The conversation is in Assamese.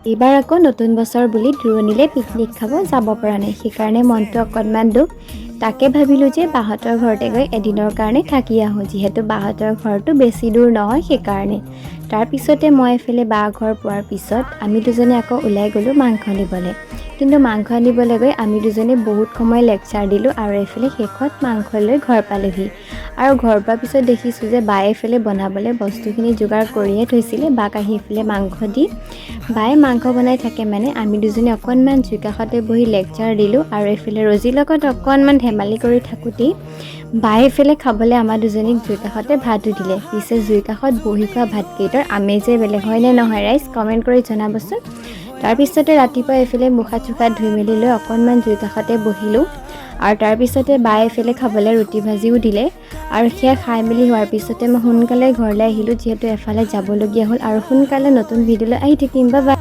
এইবাৰ আকৌ নতুন বছৰ বুলি দূৰণিলৈ পিকনিক খাব যাব পৰা নাই, সেইকাৰণে মনটো অকণমান দুখ। তাকে ভাবিলোঁ যে বাহঁতৰ ঘৰতে গৈ এদিনৰ কাৰণে থাকি আহোঁ, যিহেতু বাহঁতৰ ঘৰটো বেছি দূৰ নহয় সেইকাৰণে। তাৰপিছতে মই এইফালে বা ঘৰ পোৱাৰ পিছত আমি দুজনে আকৌ ওলাই গ'লোঁ মাংস আনিবলৈ। কিন্তু মাংস আনিবলৈ গৈ আমি দুজনে বহুত সময় লেকচাৰ দিলোঁ আৰু এইফালে শেষত মাংস লৈ ঘৰ পালোহি। আৰু ঘৰ পোৱাৰ পিছত দেখিছোঁ যে বায়ে এইফালে বনাবলৈ বস্তুখিনি যোগাৰ কৰিয়ে থৈছিলে। বাক আহি এইফালে মাংস দি, বায়ে মাংস বনাই থাকে, মানে আমি দুজনী অকণমান জুই কাষতে বহি লেকচাৰ দিলোঁ আৰু এইফালে ৰজিৰ লগত অকণমান ধেমালি কৰি থাকোঁতেই বায়ে এইফালে খাবলৈ আমাৰ দুজনীক জুই কাষতে ভাতো দিলে। পিছে জুই কাষত বহি খোৱা ভাতকেইটাৰ আমেজেই বেলেগ, হয়নে নহয় ৰাইজ? কমেণ্ট কৰি জনাবচোন। তাৰপিছতে ৰাতিপুৱা এইফালে মুখ হাত চুখ হাত ধুই মেলি লৈ অকণমান জুই কাষতে বহিলোঁ আৰু তাৰপিছতে বায়ে এইফালে খাবলৈ ৰুটি ভাজিও দিলে। আৰু সেয়া খাই মেলি হোৱাৰ পিছতে মই সোনকালে ঘৰলৈ আহিলোঁ, যিহেতু এফালে যাবলগীয়া হ'ল। আৰু সোনকালে নতুন ভিডিঅ'লৈ আহি থাকিম। বা বাই।